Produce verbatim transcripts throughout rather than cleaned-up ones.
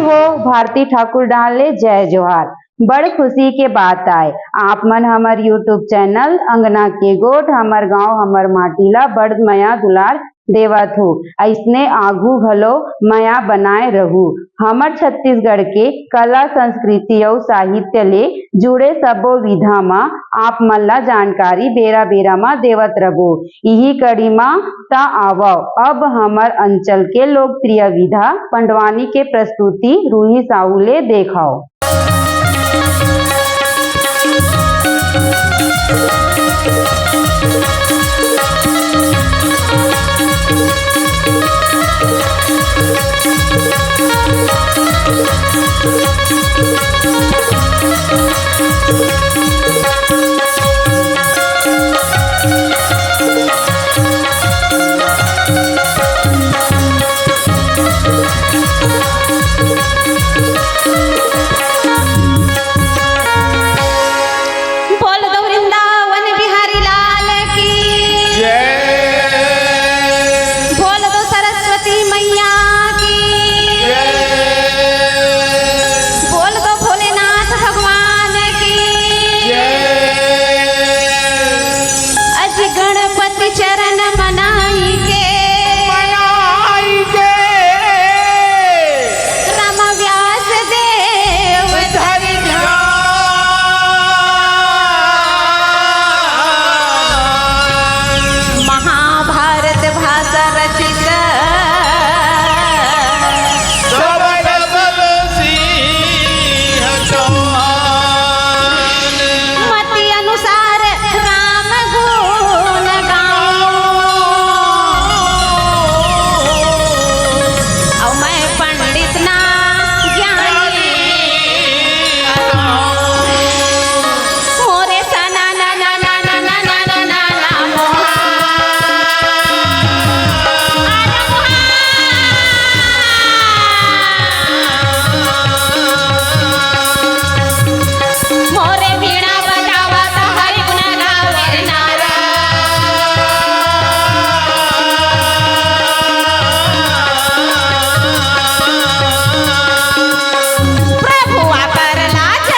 हो भारती ठाकुर डाहर ले जय जोहार। बड़ खुशी के बात आय, आप मन हमर YouTube चैनल अंगना के गोठ, हमर गांव, हमर माटी ला बड़ मया दुलार देवत हो। अइसने आघू घलो मया बनाए रहू। हमर छत्तीसगढ़ के कला, संस्कृति अउ साहित्य ले जुड़े सबो विधा म आप मन ला जानकारी बेरा बेरा म देवत रबो। इही कड़ी म त आवव, अब हमर अंचल के लोकप्रिय विधा पंडवानी के प्रस्तुति रूही साहू ले देखव। बोल दो वृंदावन बिहारी लाल की। जय। बोल दो सरस्वती मैया की। जय। बोल दो भोलेनाथ भगवान की। जय। अज गणपति चरण मनाई के। मनाई के। राम व्यास देव धरि ध्यान। महाभारत भाषा रचित। सब रचल सिंह चौहान। मति अनुसार राम गुण गाऊं। अउ मैं पंडित ना ज्ञानी। मोरे सना ना ना ना ना ना ना ना ना मोहा। मोरे वीणा बजावत हरि गुण गावे नारा। प्रभु आकर लाज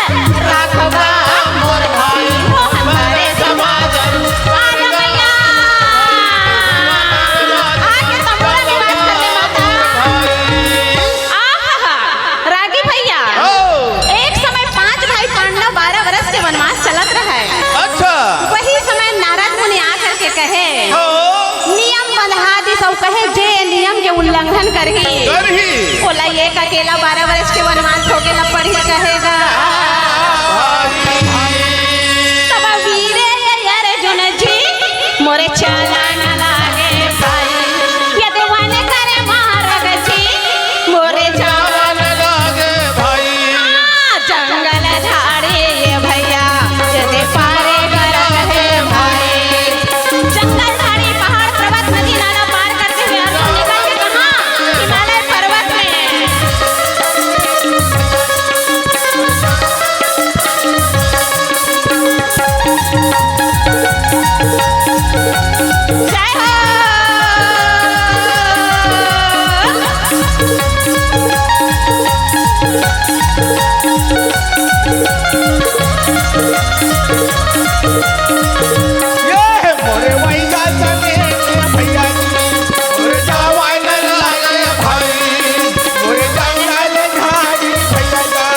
राखबा मोर भाई मोहन रे समाज। आजा मैया। आके तंबूरा निवास कर ले माता। आहा, रागी भैया, ओ। एक समय पांच भाई पांडव बारह वर्ष के वनवास चलत रहे। अच्छा। वही समय नारद मुनि आकर के कहे, ओ। नियम बंधा दिस अउ कहे, जे नियम के उल्लंघन करही, करही। ओला एक अकेला बारह वर्ष के वनवास भोगे ला पड़ही कहेगा। तब वीरे अर्जुन जी मोरे चलन लागे भाई, यदि वन करे मारग जी, मोरे जावन लागे भाई। हाँ, जंगल झाड़ी ये भैया, यदि पारे गरग हे भाई। जंगल झाड़ी, पहाड़, पर्वत, नदी, नाला पार करते हुए अर्जुन निकल के कहाँ? हिमालय पर्वत में। जय हो। ये मोरे वैया चले भैया जी, मोरे जावा न लागे भाई, मोरे जावा न झाड़ी भैया जा,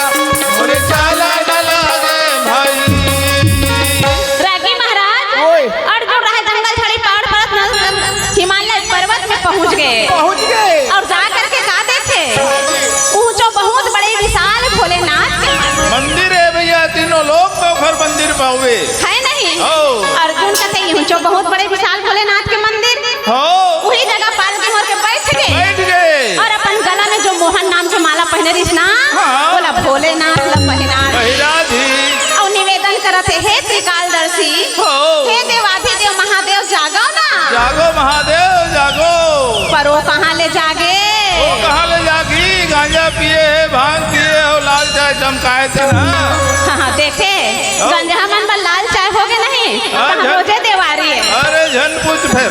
मोरे चाला न लागे भाई। रागी महाराज, ओए। अर्जुन रहे जंगल झाड़ी पहाड़ पर्वत न-, हिमालय पर्वत में पहुंच गए। पहुंच गए। और जा करके का देखे? ऊंचो बहुत बड़े विशाल भोलेनाथ के मंदिर। मंदिर है भैया, तीनों लोक में ओखर मंदिर पावे। है नहीं? हो। अर्जुन कथे ऊंचो बहुत बड़े विशाल भोलेनाथ के मंदिर। हो। वही जगह पालकी मोर के बैठ गए। बैठ गए। और अपन गला में जो मोहन नाम के माला पहने रहिस ना, हाँ। बोला भोलेनाथ ला पहिरा दे। पहिरा दे। और निवेदन करत हे, हे त्रिकालदर्शी, हो। हे देवाधिदेव महादेव, जागो ना। जागो महादेव, जागो। पर वो कहाँ ले जागे? वो कहाँ ले जागी? गांजा पिए हे, भांग पिए हे, और लाल चाय चमकाए थे ना। हाँ, हाँ, देखे, हो। गंजहा मन बर लाल चाय होगे नहीं, हाँ, कहाँ झन-, रोजे देवारी है। अरे झन पूछ फिर।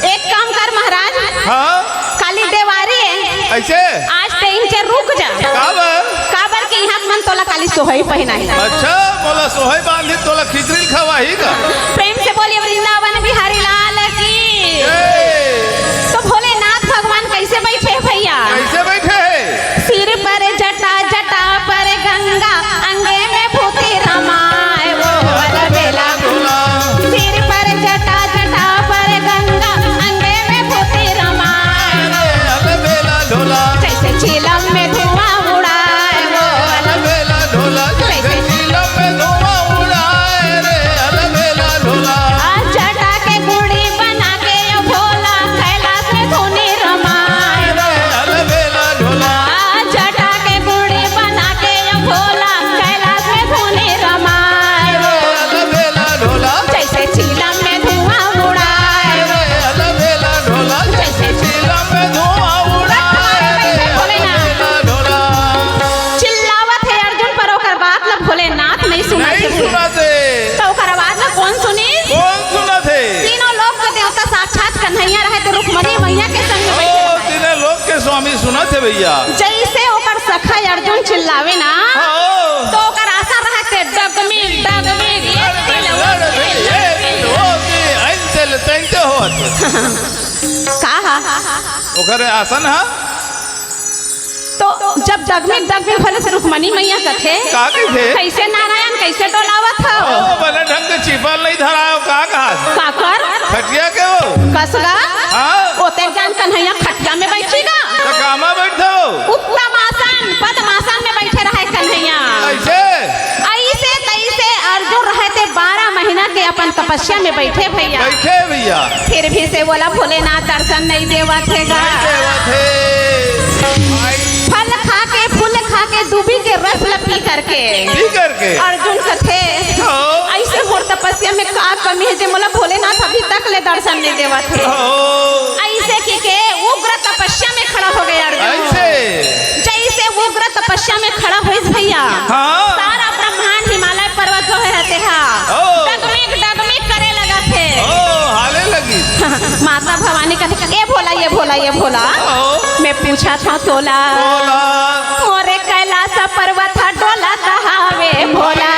एक काम कर महाराज, हाँ? काली देवारी है। ऐसे? आज ते इहिंचे रुक जा। काबर? काबर के इहाँ मन तोला काली सोहई पहिनाही। अच्छा, मोला सोहई बांधी, तोला खिचड़ी खवाही का? प्रेम से बोलिए वृंदावन बिहारी लाल की। ए! तो भोलेनाथ भगवान कैसे बैठे हैं भैया? कैसे बैठे हैं? सिर पर जटा, जटा पर गंगा, अंगे में भूती रमाए वो अलबेला। सिर पर जटा, जटा पर गंगा, अंगे में भूती रमाए। जैसे चीलम में धुआं उड़ाए वो अलबेला। जैसे चीलम में धुआं उड़ाए रे अलबेला ढोला। आ जटा के गुड़ी बना के यो भोला कैलाश में धुनी रमाए। आ जटा के गुड़ी बना के यो भोला कैलाश में धुनी रमाए। जैसे चीलम में धुआं उड़ाए। जैसे चीलम में धुआं उड़ाए। चिल्लावत हे अर्जुन, पर ओकर बात ल भोलेनाथ नहीं सुनत नहीं हे। सुनत हे। तो ओकर आवाज ल कौन सुनिस? कौन सुनत हे? तीनों लोक के देवता साक्षात कन्हैया रहे तो रुक्मणी मैया के संग में ओ, बैठे रहे। तीनों लोक के स्वामी सुनत हे भैया। जैसे ओकर सखा अर्जुन चिल्लावे ना, हाँ। तो ओकर आशा रहे के डगमिग, डगमिग, ये लड़मिग, लड़मिग, ये लड़मिग, वो भी ऐसे ले तैसे होत। का हा? ओकर आसन हा? तो जब डगमिग डगमिग भले से रुक्मणी मैया कथे, का कथे? कैसे नारायण, कैसे डोलावत हो? ओ, बने ढंग के चिपल नहीं धरायो, का कहा? काकर? खटिया के हो? कसगा? हाँ। ओते जान कन्हैया खटिया में बैठी का? तो कामा बैठो? उत्तम आसन, पद्मासन में बैठे रहे कन्हैया। ऐसे? ऐसे तैसे अर्जुन रहते बारह महीना के अपन तपस्या में बैठे भैया। बैठे भैया। फिर भी से बोला भोलेनाथ दर्शन नहीं देवत हे गा। नहीं देवत हे। फल खा के, फूल खा के, दूबी के रस ल पी करके पी करके। अर्जुन कथे, हाँ। ऐसे मोर तपस्या में का कमी हे जे मोला भोलेनाथ अभी तक ले दर्शन नहीं देवत हे। हाँ। ऐसे की के उग्र तपस्या में खड़ा हो गए अर्जुन। ऐसे? जैसे उग्र तपस्या में खड़ा होइस भैया, हाँ। सारा ब्रह्मांड हिमालय पर्वत जो हे रहते हा, ओ। डगमिग डगमिग करे लगथे। ओ, हाले लगी। माता भवानी कथे, "ए भोला, ये भोला, ये भोला, ओ। मैं पूछा था तोला।" बोला। मोरे कैलाश पर्वत हा डोलत हावे भोला।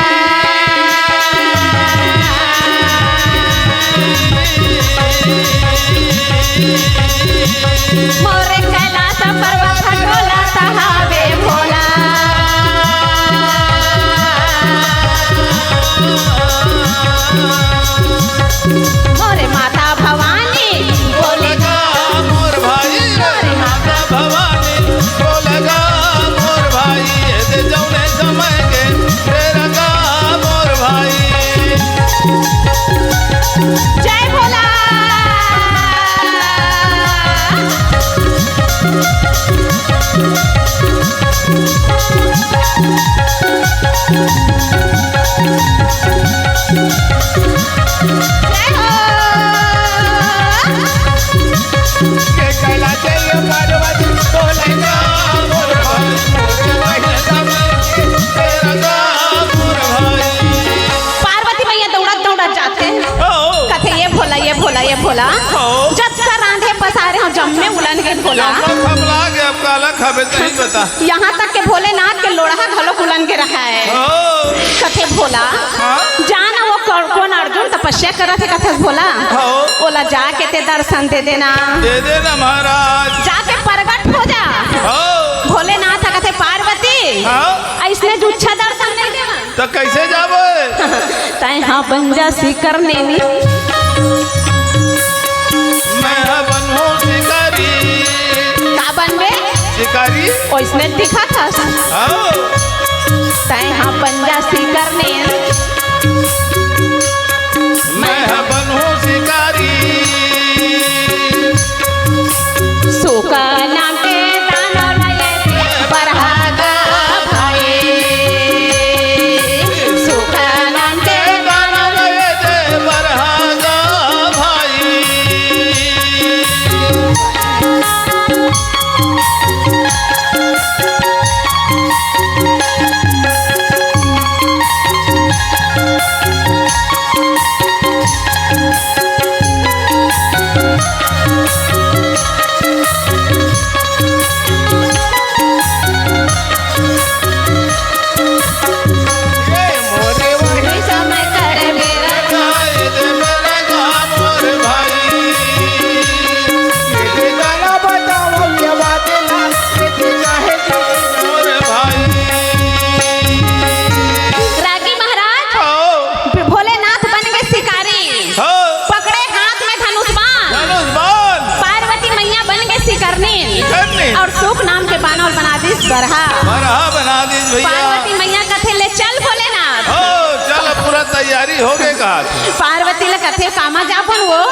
मोरे कैलाश पर्वत डोलत हावे भोला। मोरे माता भवानी बोले गा मोर भाई, मोरे माता भवानी बोले गा मोर भाई, ये दे जौने समय के तेरा गा मोर भाई। जय भोला। जय हो। के कैला जय पार्वती बोले गा मोर भाई, मोरे भाई तेरा गा मोर भाई। पार्वती मैया दौड़त दौड़त जाथे। ओ। कथे, "ये भोला, ये भोला, ये भोला।" ओ। जब का रांधे पसारे हो, जम्मे उलन के भोला। जम्मा खबला के अब काला खाबे तही बता। यहाँ तक के भोलेनाथ के लोढ़ा घलो उलन के रहा है। ओ। कथे, "भोला, हाँ? जान वो कौन, कौन अर्जुन तपस्या करत हे," कथे भोला। ओ। "ओला जाके ते दर्शन दे देना। दे देना महाराज। जाके प्रगट हो जा।" ओ। भोलेनाथ कथे, "पार्वती, हाँ? ऐसने जुच्छा दर्शन नहीं देना।" त कैसे जाबो? तैं हा बन जा शिकार नैनी। मैं हा बनहूँ शिकारी। का बनबे? शिकारी। ओइसने दिखत हस। हाँ। तैं हा बन जा शिकार नैनी। मैं हा बनहूँ शिकारी। सुख नाम के दानव लये रे बरहा गा भाई। सुख नाम के दानव लये रे बरहा गा भाई। नाम के बानर बना दिस बरहा। बरहा बना दिस भैया। पार्वती मैया कथे, "ले चल भोलेनाथ।" हो, चल, अब पूरा तैयारी हो गे का। पार्वती ल कथे, "कामा जाबो वो?"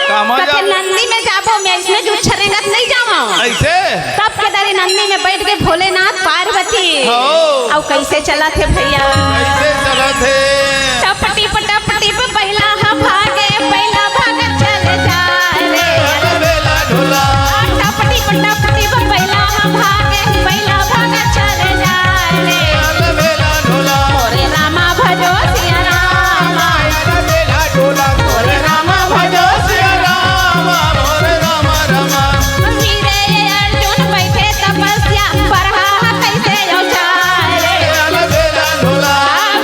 कामा कथे, जाबो? "नंदी में जाबो, मैं इसमें जुच्छर रेंगत नहीं जावं।" ऐसे? तब के दरी नंदी में बैठ के भोलेनाथ पार्वती। हो। अउ कैसे चलत हे भैया? कैसे चलत हे? टप टिप टप टिप बैला ह भागे, बैला भागत चले जाए रे। अलबेला ढोला। आ, टप टिप टप टिप बैला ह भागे, बैला भागत चले जाए रे। अलबेला ढोला। मोरे रामा भजो सिया रामा। अलबेला ढोला। मोरे रामा भजो सिया रामा। मोरे रामा रामा। वीरे अर्जुन बैठे तपस्या, बरहा कैसे अवतारे। अलबेला ढोला।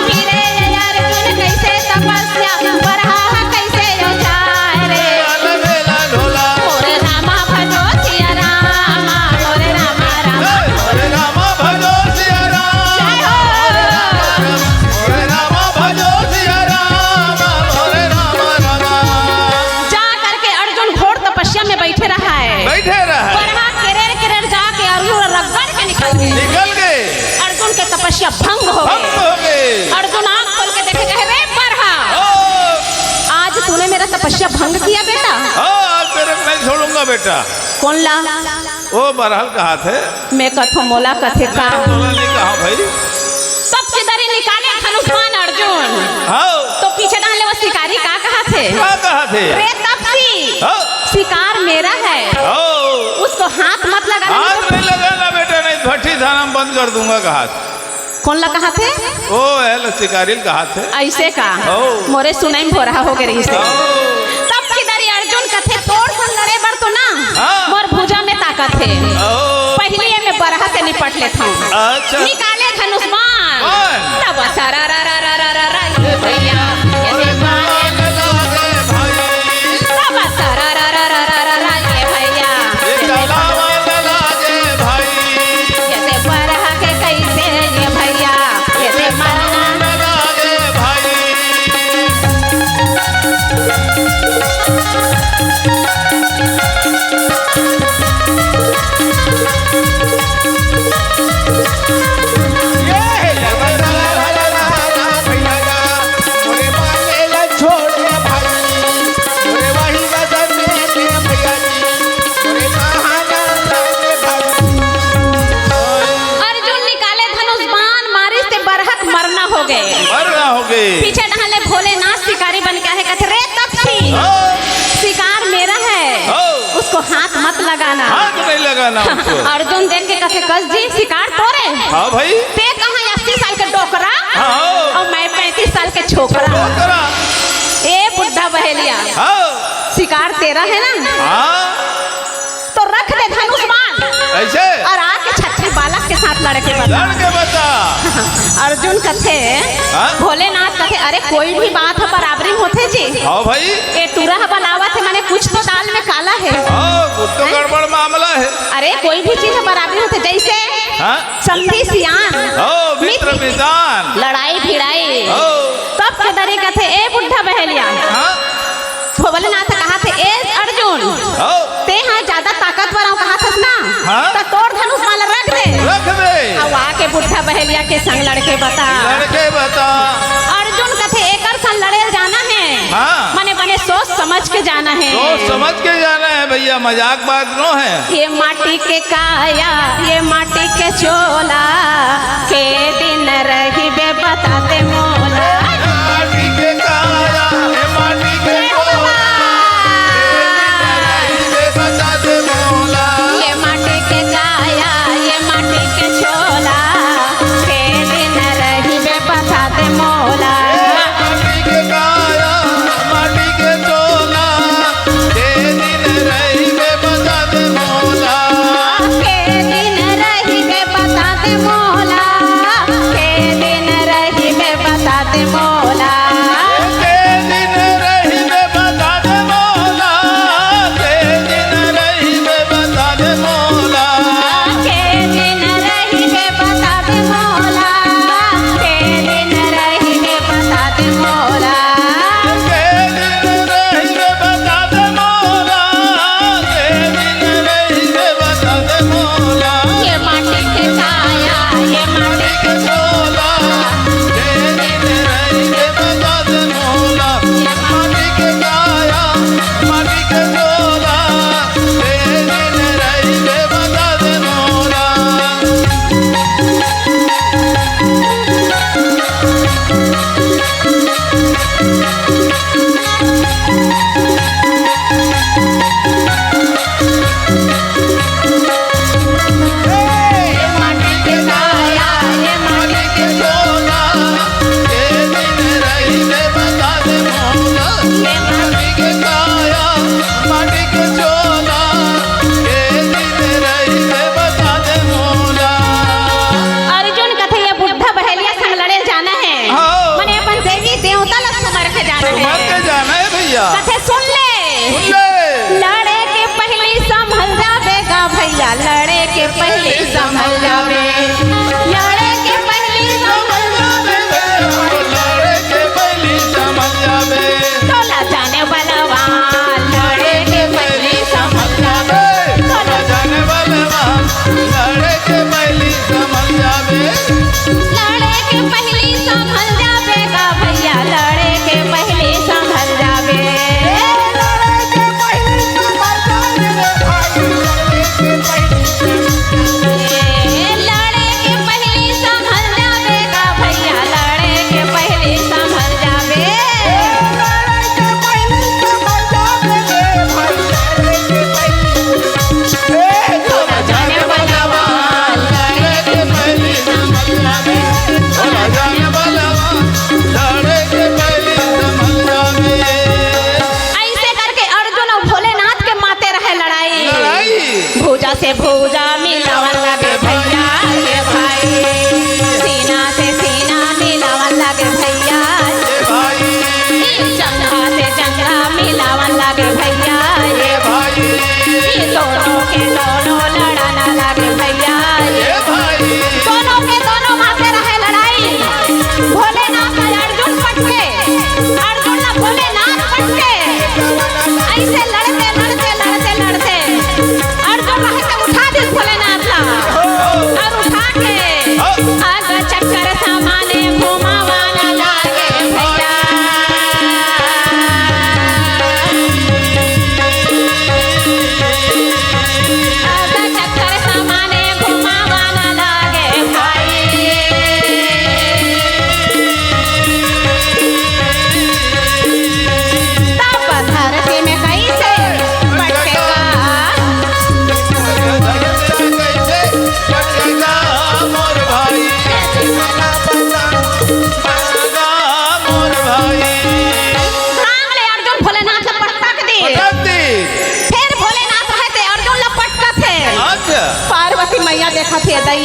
वीरे अर्जुन कैसे तपस्या, बरहा कैसे अवतारे। अलबेला ढोला। मोरे रामा भजो सिया रामा, मोरे रामा रामा। मोरे रामा भजो सिया रामा। जय हो। मोरे रामा भजो सिया रामा, मोरे रामा रामा। जा करके अर्जुन घोर तपस्या में बैठे रहा है। बैठे रहा है। बरहा केरेर केरेर जाके अर्जुन रगड़ के निकल गए। निकल गए। अर्जुन के तपस्या भंग हो गए। भंग हो गए। अर्जुन आंख खोल के देखे, कहे, "रे बरहा, ओ। आज तूने मेरा तपस्या भंग किया बेटा।" हाँ, आज तेरे को नहीं छोड़ूंगा बेटा। कोन ला? ओ बरहा ल कहाथे। मैं कथों मोला कथे का? तोला नहीं कहा भाई। तब के दरी निकाले धनुष बाण अर्जुन। हाँ। तो पीछे डाले वो शिकारी का कहाथे? का कहाथे? रे तपसी, हाँ। शिकार मेरा है। हाँ। उसको हाथ मत लगाना। हाथ नहीं लगाना बेटा, नहीं भट्टी थाना में बंद कर दूंगा कहाथे। कोन ला कहाथे? ओ, एला शिकारी ल कहाथे। ऐसे का? ओ। मोरे सुनई में भोरहा हो गे रहिस हे। ओ। तब के दरी अर्जुन कथे, "तोर संग लड़े बर तो ना, हाँ। मोर भुजा में ताकत हे।" ओ। पहिली ये मैं बरहा से निपट लेथंव। अच्छा। निकाले धनुष बाण। बाण। तब सरा रा रा रा रा रा रा, ये भैया, ये दे बाण। तब सरा रा रा रा रा रा रा, ये भैया, ये ये दे बाण। चलावा न लागे भाई। ये दे बरहा के कैसे ये भैया, ये दे मरना। अर्जुन निकाले धनुष बाण, मारिस ते बरहा के मरना हो गे। मरना हो गे। पीछे डहन ले भोलेनाथ शिकारी बन के आहे, कथे, "रे तपसी, हाँ। शिकार मेरा है, हाँ। उसको हाथ मत लगाना।" हाथ नहीं लगाना उसको। अर्जुन देख के कथे, "कस जी, शिकार तोरे? हाँ भाई। ते कहाँ अस्सी साल के डोकरा, हाँ। अउ मैं पैंतीस साल के छोकरा।" छोकरा। ए बुढ़ा बहेलिया, हाँ। शिकार तेरा है ना? हाँ। तो रख दे धनुष बाण। ऐसे? अउ आके छछरी बालक के साथ लड़ के बता। लड़ के बता। अर्जुन कथे, हाँ? भोलेनाथ कथे, "अरे कोई भी बात ह बराबरी में होथे जी।" हाँ भाई। ए टूरा ह बलावत हे, माने कुछ तो दाल में काला हे। हाँ, कुछ तो हैं? गड़बड़ मामला हे। अरे कोई भी चीज ह बराबरी होथे, जैसे हाँ? समधी सियान, हाँ, मित्र मित्र मितान। लड़ाई भिड़ाई। हाँ। तब के दरी कथे, ए बुढ़ा बहेलिया। हाँ? भोलेनाथ कहाथे, "ए अर्जुन, हौ। तें ह जादा ताकतवर हंव कहाथस ना, हाँ। त तोर धनुष बाण ल रख दे। रख दे। अउ आके बुढ़ा बहेलिया के संग लड़ के बता।" लड़ के बता। अर्जुन कथे, "एकर संग लड़े ल जाना हे, हाँ। मने बने सोच समझ के जाना हे। सोच समझ के जाना हे भैया, मजाक बात नो हे।" ये माटी के काया, ये माटी के चोला, के दिन रहिबे बता दे मोला। माटी के काया, हे माटी के चोला, के दिन रहिबे बता दे मोला। ये माटी के काया, ये माटी के चोला, के दिन रहिबे बता दे मोला। माटी के काया, माटी के चोला, के दिन रहिबे बता दे मोला। के दिन रहिबे बता दे मोला, के दिन रहिबे बता दे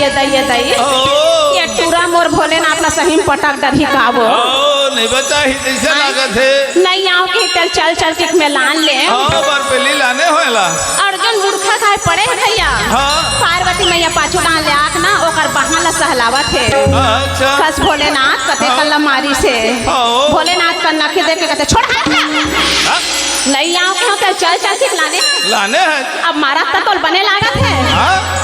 दई, ये दई। ओ। ये टूरा मोर भोलेनाथ ला सही में पटक डरही का वो। ओ, नहीं बचाही, जैसे आय। लागत हे। नहीं आंव के तेल चल चल के मैं लान ले। हाँ, बरपेली लाने होएला। अर्जुन मूर्खा खाए पड़े हे भैया। हाँ। पार्वती मैया पाछू डाल ले आके ना, ओकर बाहां ला सहलावत हे। अच्छा। कस भोलेनाथ कते हाँ। कल्ला मारिस हे। हाँ। भोलेनाथ का नखी देख के कथे, "छोड़ हाथ ला।" हाँ। नहीं आंव के तेल चल चल के लाने। लाने हे। अब मारा त तोल बने लागत हे। हाँ।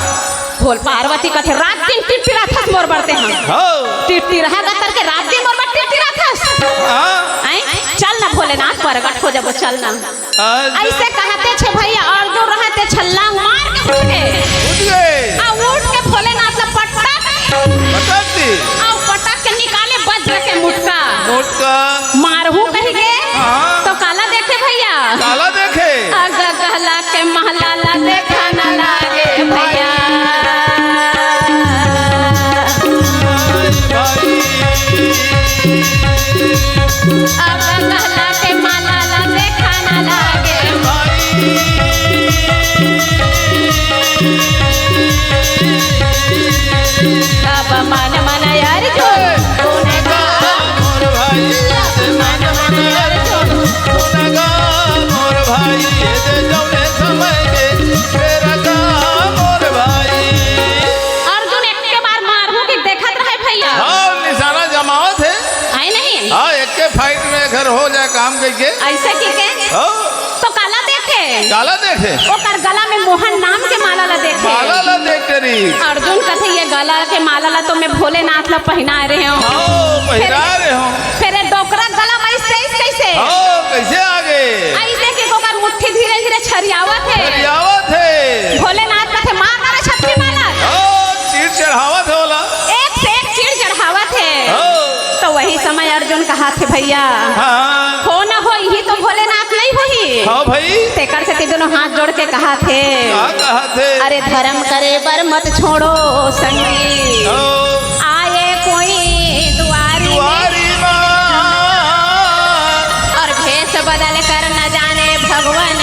भोल पार्वती कथे, "रात दिन टिरटिराथस मोर बर तेंहा।" हाँ। टिरटिरहा गतर के रात दिन मोर बर टिरटिराथस। हाँ। आय, चल ना भोलेनाथ, प्रगट हो जाबो, चल ना। अच्छा। ऐसे कहते छे भैया, अर्जुन रहते छलांग मार के उठ गे। उठ गे। आ उठ के भोलेनाथ ला पटक। पटक दी। आ पटक के निकाले वज्र के मुटका। मुटका। मारहू कहि के। हाँ। तो काला देखे भैया। काला देखे। अग गहला के महला ला देखा न लागे भैया। भाई। अग गहला के माला ला देखा न लागे। भाई। अब मन मन अर्जुन गुण गा। मोर भाई, मन मन अर्जुन गुण गा। मोर भाई, ये दे जौने समय के फेर गा। मोर भाई। अर्जुन एक के बार मारहू के देखत रहे भैया। हाँ, निशाना जमावत हे। आय नहीं? हाँ, एक के fight में घर हो जाए काम कहिके। ऐसे कहिके? हाँ। तो काला देखे। काला देखे। ओकर गला में मोहन नाम के माला ला देखे। माला ला देख डरिस। अर्जुन कथे, "ये गला के माला ला तो मैं भोलेनाथ ला पहिनाए रहे हंव।" हाँ, पहिनाए रहे हंव। फेर ये डोकरा गला में अइस तइस कइसे? हाँ, कइसे आ गे? अइसे कहिके ओकर मुट्ठी धीरे धीरे छरियावत हे। छरियावत हे। भोलेनाथ कथे, "मार मारे छपकी माला।" हाँ, चीर चढ़ावत हे ओला। एक से एक चीर चढ़ावत हे। हाँ। तो वही समय अर्जुन कहत हे, "भैया, हाँ। हो न हो, इही तो भोलेनाथ नहीं होही।" हाँ भाई। तेकर सेती दोनों हाथ जोड़ के कहत हे, का कहत हे? "अरे धर्म करे बर मत छोड़ो संगी, हाँ। आए कोई दुआरी में।" दुआरी में। और भेष बदल कर न जाने भगवान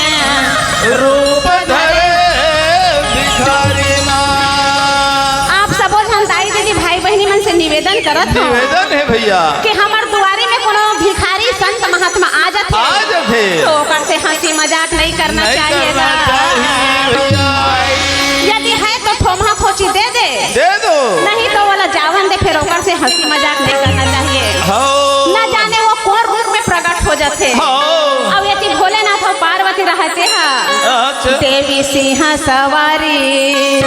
रूप धरे भिखारी माँ। आप सबो झन दाई दीदी भाई बहिनी मन से निवेदन करत हंव निवेदन हे भैया। कि हमर दुआरी में कोनो भिखारी संत महात्मा आ जाथे आ जाथे। तो ओकर से हंसी मजाक नहीं करना नहीं चाहिए करना गा। चाहिए भैया। यदि है तो थोम्हा खोची दे दे। दे दो। नहीं तो वाला जावन दे, फेर ओकर से हंसी मजाक नहीं करना चाहिए। हाँ। न जाने वो कोन रूप में प्रगट हो जाथे। हाँ। अउ एती भोलेनाथ अउ पार्वती रहते हा। अच्छा। देवी सिंह सवारी,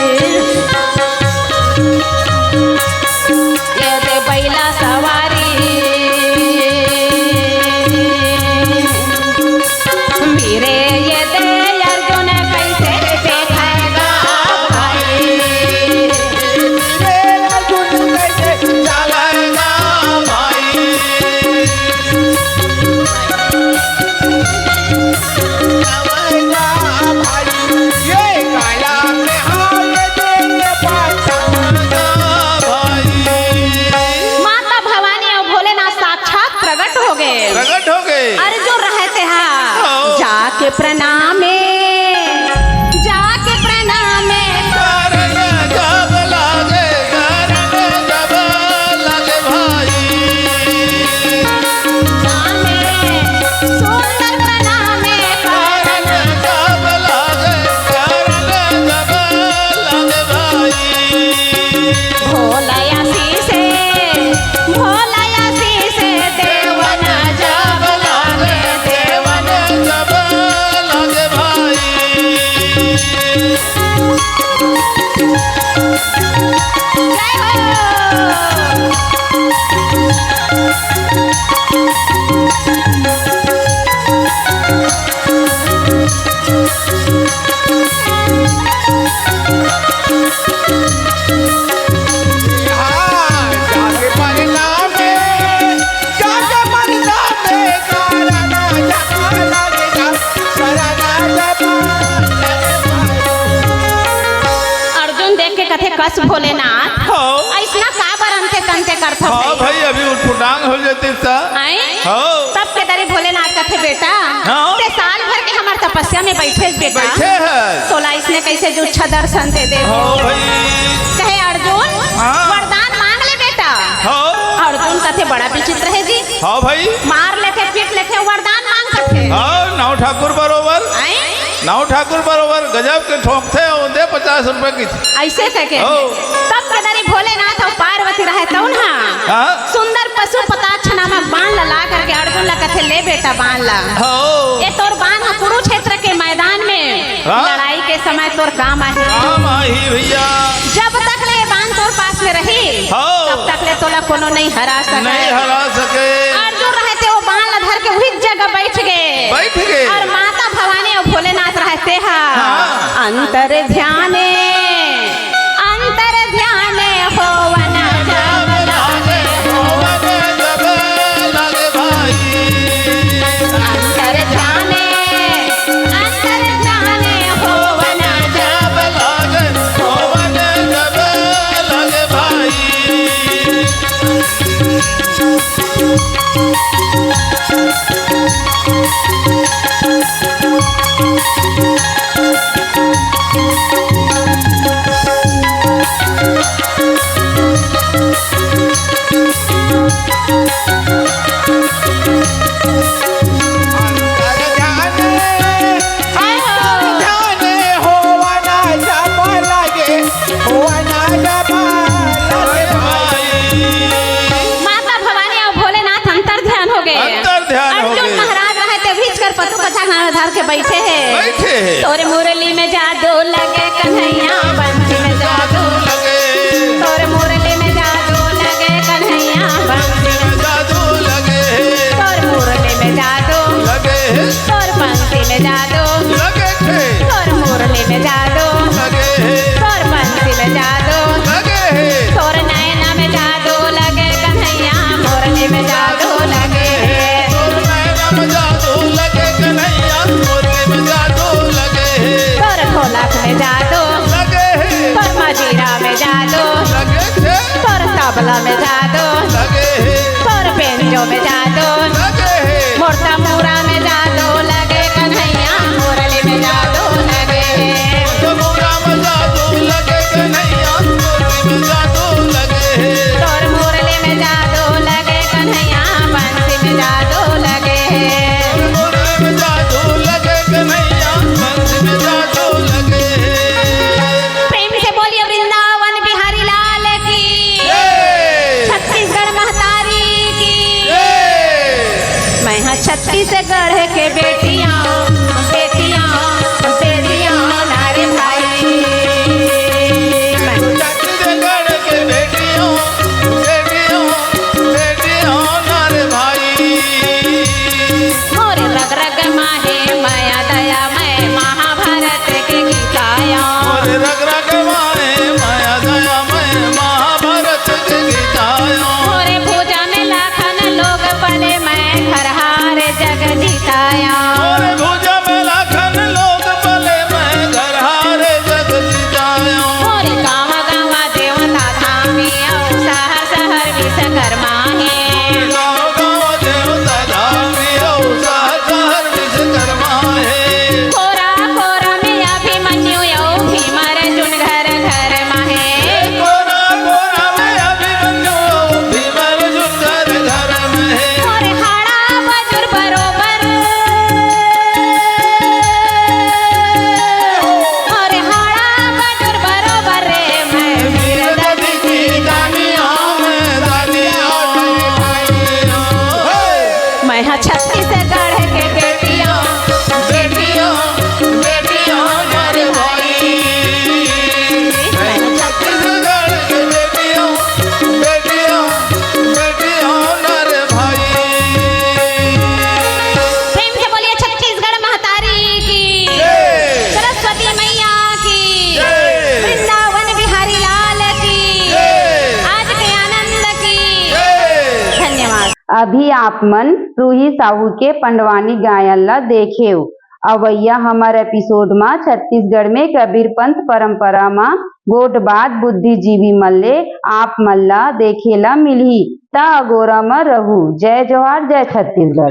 ये दे बैला सवारी। वीरे ये दे अर्जुन कैसे देखेगा भाई। वीरे अर्जुन कैसे चलेगा भाई। चलेगा भाई। ये काला के हाल देख के पाछा भाई। माता भवानी अउ भोलेनाथ साक्षात प्रगट हो गे। प्रगट हो गे। अर्जुन रहते हा। हाँ। जाके प्रणामे, जाके प्रणामे। कारण जब लागे, कारण जब लागे भाई। प्रणामे, सुंदर प्रणामे। कारण जब लागे, कारण जब लागे भाई। भोला आशीष, भोला आशीष देवन जब लागे, देवन जब लागे भाई। जय हो। अर्जुन देख के कथे, "कस भोलेनाथ, हाँ। अइसना काबर अंते तंते करथव हाँ भाई?" भाई, अभी उटपुटांग हो जाते त। आय? हाँ। तब के दरी भोलेनाथ कथे, "बेटा, हाँ। ते साल भर के हमर तपस्या में बैठे बेटा। बैठे है। तोला इसने कइसे जुच्छा दर्शन दे दे हो। हो भाई। कहे अर्जुन, हाँ। वरदान मांग ले बेटा। हो। अर्जुन कथे बड़ा विचित्र हे जी। हो भाई। मार लेथे, पीट लेथे, वरदान मांग कथे। हो, नौ ठाकुर बरोबर। आए? नौ ठाकुर बरोबर, गजब के ठोंकथे, अउ दे पचास रुपया की। अइसे कहिके। हो। तब कदरी भोलेनाथ अउ पार्वती रहे तउन हा। हाँ। सुंदर पशुपताक्ष नामक बाण ला ला करके अर्जुन ला कथे, "ले बेटा बाण ला। हो। ए तोर बाण ह कुरुक्षेत्र के मैदान में हाँ। लड़ाई के समय तोर काम आही।" काम आही भैया। जब तक ले बाण तोर पास में रही, हो। तब तक ले तोला कोनो नहीं हरा सके। नहीं हरा सके। अर्जुन रहे ते वो बाण ला धर के उही जगह बैठ गे। बैठ गे। अउ माता भवानी अउ भोलेनाथ रहे ते हा। हाँ। अंतर ध्याने, अंतर ध्याने होवन जब लागे। अंतर ध्याने, अंतर ध्याने होवन जब लागे। माता भवानी अउ भोलेनाथ अंतर ध्यान हो गे। अंतर ध्यान हो अर्जुन गे। महाराज रहे ते भीच कर पशुपताक्ष नाम धर के बैठे हे। बैठे हे। तोरे मुरली में जादू लगे कन्हैया, बंसी में जादू लगे। तोरे मुरली में जादू लगे कन्हैया, बंसी में जादू लगे। तोरे मुरली में जादू लगे। तोरे बंसी में जादू लगे। तोरे मुरली में जादू लगे। तोरे बंसी में जादू लगे। तोरे नैना में जादू लगे कन्हैया, मुरली में जादू लगे। तोर नैना में जादू लगे कन्हैया, मुरली में जादू लगे हे। तोर ढोलक में जादू लगे हे। तोर मजीरा में जादू लगे हे। तोर तबला में जादू लगे हे। तोर बेंजो में जादू लगे हे। मोर तमूरा में जादू लगे कन्हैया, मुरली में जादू लगे हे। तमूरा में जादू लगे कन्हैया, मुरली में जादू लगे हे। तोर मुरली में जादू लगे कन्हैया, बंसी में जादू लगे हे। मुरली में जादू लगे कन्हैया, बंसी में जादू लगे हे। प्रेम से बोलिए वृंदावन बिहारी लाल की। जय। छत्तीसगढ़ महतारी की। जय। मैं हा छत्तीसगढ़ के बेटिया, बेटिया, बेटिया ना रे भाई। मैं छत्तीसगढ़ के बेटिया, बेटिया, बेटिया ना रे भाई। मोरे रग रग मा हे मया दया, मैं महाभारत के गीता आयो। मोरे रग रग मा हे मया दया, मैं महाभारत के गीता आयो। मोरे भुजा में लाखन लोग पले, मैं घर हार जग जीता आयो। मोरे भुजा में लाखन लोग पले, मैं घर हार जग जीता आयो। मोरे गाँव गाँव देवता धामी अउ शहर शहर विश्वकर्मा हे। गाँव गाँव देवता धामी अउ शहर शहर विश्वकर्मा हे। कोरा कोरा में अभिमन्यु अउ भीम अर्जुन घर घर मा हे। कोरा कोरा में अभिमन्यु अउ भीम अर्जुन घर घर मा हे। मोरे हाड़ा बजुर बरोबर, मोरे हाड़ा बजुर बरोबर रे, मैं वीर ददी की दानिया, मैं दानिया। मैं हा छत्तीसगढ़ के बेटिया, बेटिया, बेटिया ना रे भाई। मैं हा छत्तीसगढ़ के बेटिया, बेटिया, बेटिया ना रे भाई। प्रेम से बोलिए छत्तीसगढ़ महतारी की, जय। सरस्वती मैया की, जय। वृंदावन बिहारी लाल की, जय। आज के आनंद की, जय। धन्यवाद। अभी आप मन रूही साहू के पंडवानी गायन ला देखेव। अवइया हमर episode मा छत्तीसगढ़ में कबीर पंथ परंपरा मा गोठ बात बुद्धिजीवी मन ले आप मन ला देखे ला मिलही। त अगोरा म रहू। जय जोहार, जय छत्तीसगढ़।